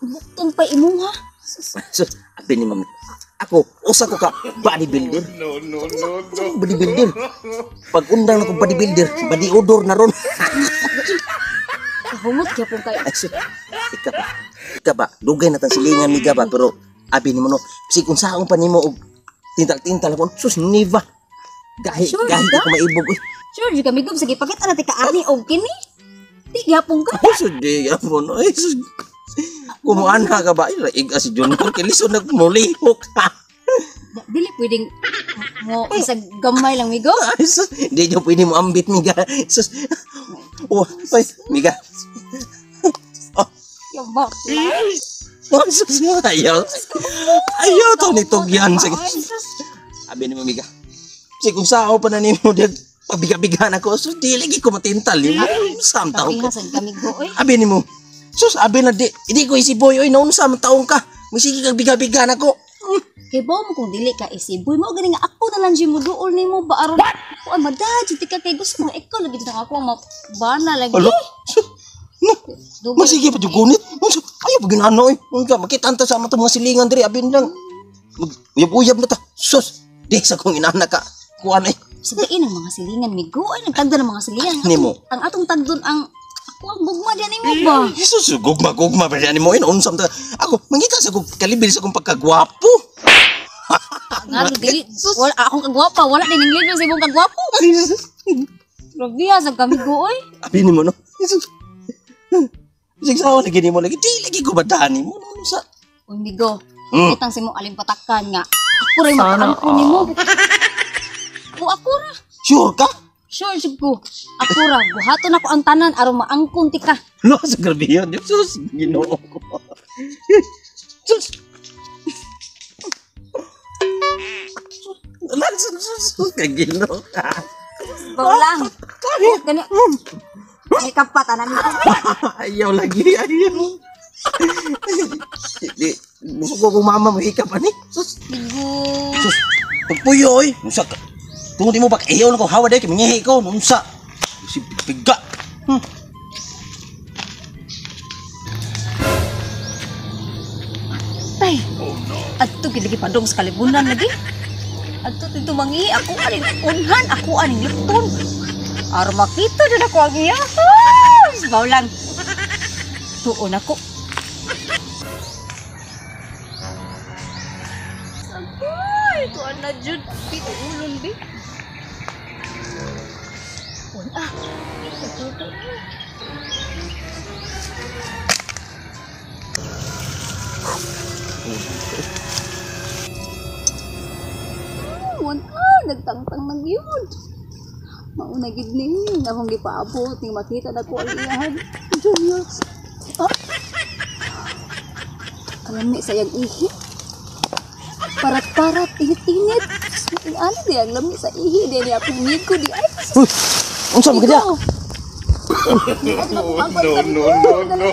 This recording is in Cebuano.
Buktong pa imuha. Sus, abi ni mami. Ako, usa ko ka bodybuilder. No, no, no, no. Bodybuilder. Pag undang na kong bodybuilder, body odor na ron. Kahumot gyapon kay. Ay, sus. Ika ba? Ika ba? Dugay na tang silingan mi ba pero abi nimo no, bisig unsaon pa nimo og tintal-tintal ako. Sus, niva. Gahi, Sure, gahi ka? ko maibog oy. Sure jud kami gum sige pakita na ti kaani og kini. Di gyapon ka. Oh, sus, di gyapon. Ay, sus. Kumuana ka ba? Ay, laig si Junior. Kilisod nagmulihok ha. Dili pwedeng mo isag gamay lang migo. Ay, sus. Di nyo pwede mo ambit, miga. Sus. Oh, ay, miga. Oh, Yung bakla. oh, sus. Ayaw. Ayaw to ni Tugyan. Sige. Ay, sus. Abi ni mo, miga. Sige, kung sao pa na nimo, di pabiga-bigahan ako. Sus, di lagi ko matintal. Sam taong Kapiha ka. sad kami go oy. Abi ni mo. Sus, abi na di. Hindi ko isiboy. Oy, naon sa taong ka. Masige kag biga-bigahan ako. Kay bawo mo kung dili ka isiboy mo gani nga ako na lang jud mo duol nimo ba aron. Kuan madad jud ka kay gusto mo ikaw lagi jud ang ako ang mabana lagi. Alo? Sus, no. Dugay. Masige pa jud gunit. Unsa? Ayaw pa ginano oy. Unsa makita ta sa mga silingan diri abi lang. Uyab-uyab na ta. Sus, di sa kong inana ka. Kuan ay. Sa diin ang mga silingan migo ay nagtagda ng mga silingan. Ang Nimo. Ang atong tagdon ang ako ang gugma diyan nimo ba. Jesus, gugma gugma pa nimo in unsa ta. Ako mangita sa kong kalibil sa kong pagkagwapo. Nga dili wala akong kagwapa, wala din ang libro sa imong kagwapo. Grabe sa kami go oy. Abi nimo no. Jesus. Sige sa lagi nimo lagi di lagi ko badani mo no sa. Uy migo. Utang sa imong alimpatakan nga. Ako ray makaangkon nimo. O ako ra. Sure ka? Sure jud ko. Ako ra buhaton ako ang tanan aron maangkon ti ka. Lo sa grabe yun. Jesus, Ginoo ko. Sus. Sus, sus, sus, kagino ka. Baw lang. Oh, gani. Ay kapat ana mi. Ayaw lagi, ayaw. Di, gusto ko kung mama mo hikap ani. Sus, Migo. sus. Pagpuyo oy, unsa ka? Tungod mo bak ayaw na ko hawa day kay mangihi ko, unsa? Si piga. Tay. Adto gid lagi padong sa kalibunan lagi. Adto dito mangi ako aning unhan, ako aning lipton. Aron makita jud ako ang iya. Baw lang. Tuon ako. Ay, tuon na jud. Pito ulon bi. Un ah. Ito, Wan ah, nagtangtang nang yun. Mauna gid ni, akong gipaabot ning makita na ko ang iyahan. Junior. Ah. Kalami sa iyang ihi. Parat-parat, init-init. Ano di ang lami sa ihi di niya akong migo di ay. Uy, unsa man ka diya? No, no, no, no.